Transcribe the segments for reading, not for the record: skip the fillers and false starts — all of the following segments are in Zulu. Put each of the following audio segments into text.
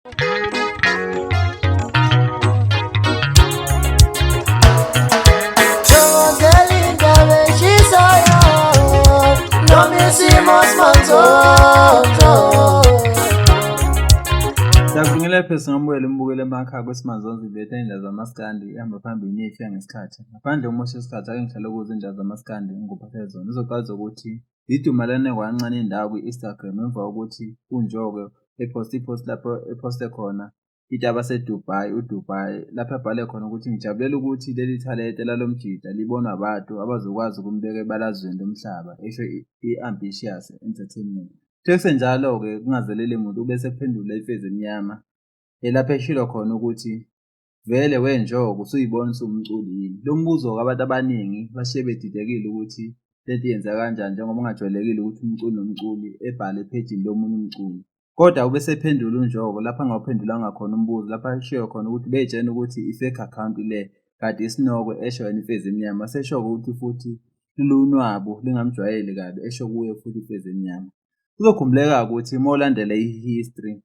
Thokozela indaba eshisayo noma isimo simanzonzo. Siyakubingelela phezulu ngamukela umbukeli emakhaya kwesimanzonzo iletha indlela zamaskandi ihamba phambili niyifika ngesikhathi. Ngaphandle komosha isikhathi ake ngihlale kuzo indlela zamaskandi ngikuphathele zona. Izoqala zokuthi idumelane kwancane indawo kwi-Instagram emva kokuthi uNjoko ephoste iphosti lapho ephoste khona into abaseDubai, uDubai lapho abhale khona ukuthi ngijabulela ukuthi leli thalente lalo mjita libonwa abantu abazokwazi ukumbeka ebalazweni lomhlaba, esho i-Ambitious Entertainment. Kuthe kusenjalo-ke kungazelele muntu ube sekuphendula iMfezi Emnyama elapho eshilo khona ukuthi vele wenjoko usuyibona usuwumculi yini. Lo mbuzo-ke abantu abaningi bashiye bedidekile ukuthi lento yenzeka kanjani njengoba kungajwayelekile ukuthi umculi nomculi ebhale ephejini lomunye umculi. Kodwa ubesephendula uNjoko lapho angawuphendulanga khona umbuzo lapho ashiyo khona ukuthi bey'tshena ukuthi i-fake account le kanti isinokwe esho yena iMfezi Emnyama. Wasesho-ke ukuthi futhi lulunwabu lingamjwayeli kabi esho kuye futhi iMfezi Emnyama. Kuzokhumbuleka ukuthi uma ulandela i-history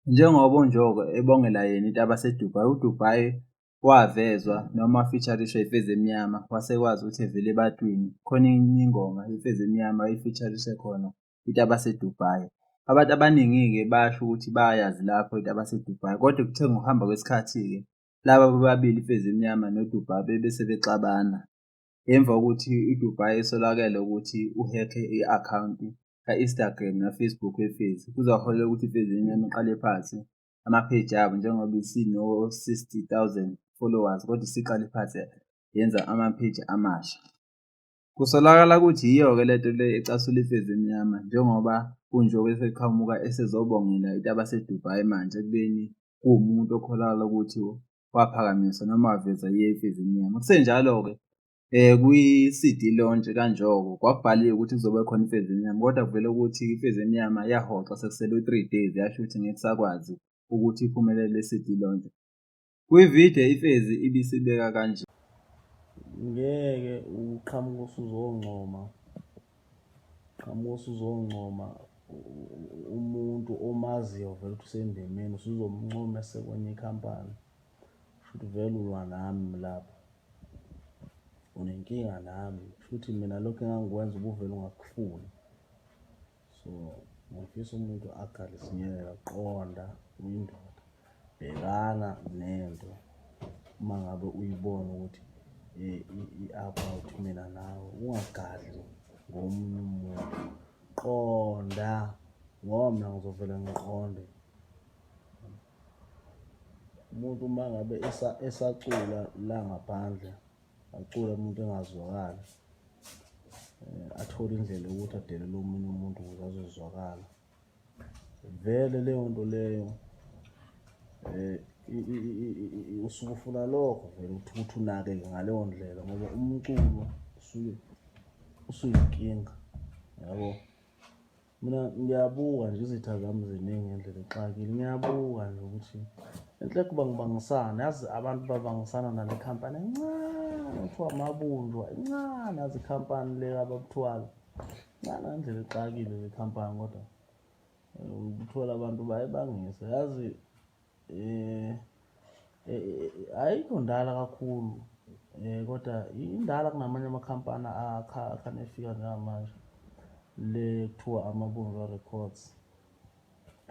njengoba uNjoko ebongela yena into abaseDubai, uDubai wavezwa noma wafeaturishwa iMfezi Emnyama wasekwazi ukuthi evele ebantwini. Khona enye ingoma iMfezi Emnyama ayifeaturishe khona into abaseDubai. Abantu abaningi-ke basho ukuthi bayazi lapho into abaseDubai kodwa kuthe ngokuhamba kwesikhathi-ke laba bobabili iMfezi Emnyama noDubai bebe sebexabana emva kokuthi iDubai isolakele ukuthi uhekhe i-akhawunti ka-Instagram na-Facebook weFezi kuzoholela ukuthi iMfezi Emnyama iqale phansi amapheji abo njengoba isino-60,000 followers kodwa isiqale phansi yenza amapheji amasha. Kusolakala ukuthi yiyo-ke le nto le ecasula iMfezi Emnyama njengoba uNjobe eseqhamuka esezobongela into abaseDubai manje ekubeni kuwumuntu okholakala ukuthi waphakanyiswa noma waveza yiyo iMfezi Emnyama. Kusenjalo-ke kwi-CD launch kaNjoko kwakubhaliwe ukuthi kuzobe khona iMfezi Emnyama kodwa kuvele ukuthi iMfezi Emnyama yahoxa sekusele u-3 days yasho ukuthi ngeke kusakwazi ukuthi iphumelele le CD launch. Kwividiyo iMfezi ibisibeka kanje. Ngeke uqhamuke usuzoncoma, qhamuka usuzoncoma umuntu omaziyo vele ukuthi usendimeni usuzomncoma esekwenye ikhampani. Shuthi vele ulwa nami lapho, unenkinga nami. Shuthi mina lokhu engangikwenza ubuvele ungakufuni. So ngifisa umuntu agale isinyela, qonda uyindoda, bhekana nento uma ngabe uyibona ukuthi i-about mina nawe, ungagadli ngomunye umuntu. Qonda ngoba mina ngizovele ngiqonde. Umuntu uma ngabe esacula la ngaphandle acule umuntu engazwakali athole indlela yokuthi adelele omunye umuntu ukuze azozwakala. Vele leyo nto leyo usuke ufuna lokho vele ukuthi unakeke ngaleyo ndlela ngoba umculo usuke usuyinkinga yabo. Mina ngiyabuka nje izitha zami ziningi ngendlela exakile. Ngiyabuka nje ukuthi enhle kuba ngibangisana yazi abantu babangisana nale khampani encane kuthiwa amabunjwa incane yazi ikhampani le ababuthwala incane ngendlela exakile le khampani kodwa uthola abantu bayibangise yazi ayikho ndala kakhulu kodwa indala kunamanye amakhampani akhane efika njengamanje le kuthiwa Amabunjwa Records.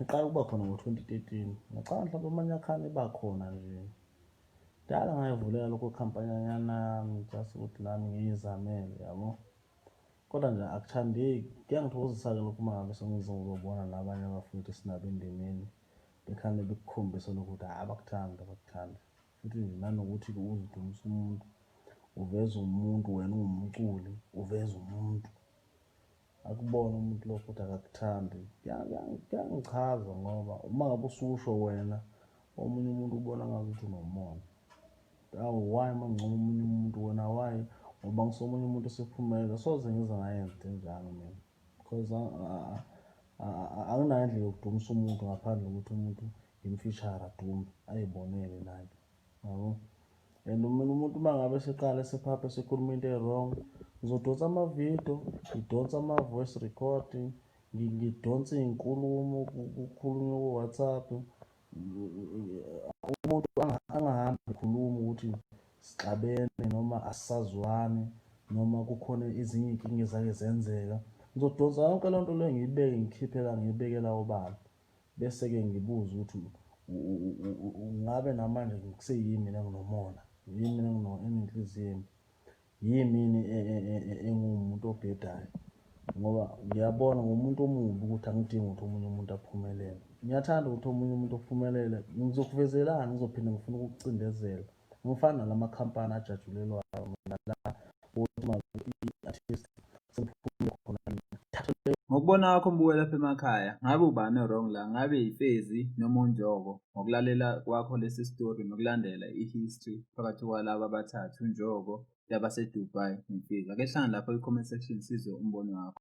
Iqala ukuba khona ngo-2013 ngicabanga mhlawumbe amanye akhane eba khona nje. Kudala ngayivulela lokho khampanyanyana yami just ukuthi nami ngiyizamele yabo. Kodwa nje akuthandeki, kuyangithokozisa-ke lokhu uma ngabe sengizobona nabanye abafowethu esinabo endimeni bekhane bekukhombisa lokho ukuthi hhayi abakuthandi abakuthandi. Futhi nje nanokuthi-ke uzidumisa umuntu, uveza umuntu wena uwumculi, uveza umuntu. Akubone umuntu lokho ukuthi akakuthandi. Kuyangichaza ngoba uma ngabe ususho wena omunye umuntu ubona ngazuthi unomona. Awu why uma ngincoma omunye umuntu wena why ngoba ngisomunye umuntu osephumelele soze ngize ngayenza into enjalo mina because anginayo indlela yokudumisa umuntu ngaphandle kokuthi umuntu ngimfishare adume ayibonele naye yabo. And mina umuntu uma ngabe eseqala esephapha esekhuluma into e-wrong ngizodonsa amavidiyo, ngidonse ama-voice recording, ngidonse iy'nkulumo kukhulunywe ku-WhatsApp. Umuntu angahambi ekhuluma ukuthi sixabene noma asisazwani noma kukhona ezinye iy'nkinga ezake zenzeka. Ngizodonsa yonke loo nto leyo ngiyibeke ngikhiphe la ngiyibeke la obala. Bese-ke ngibuze ukuthi ngabe namanje kuseyimi mina enginomona, yimi mina enenhliziyo embi, yimi yini e, e, e, enguwumuntu obhedayo ngoba ngiyabona ngumuntu omubi ukuthi angidingi ukuthi omunye umuntu aphumelele. Ngiyathanda ukuthi omunye umuntu ophumelele, ngizokuvezelani ngizophinde ngifune ukukucindezela. Ngifana nalamakhampani ajatshulelwayo mina la ukuthi i-artist seliphumile khona thathe. Ngokubona kwakho mbuke lapha emakhaya, ngabe ubani o-wrong la? Ngabe yiFezi noma uNjoko? Ngokulalela kwakho lesi story nokulandela i-history phakathi kwalaba abathathu, uNjoko, labaseDubai neFezi. Ake sihlangane lapha kwi-comment section sizwe umbono wakho.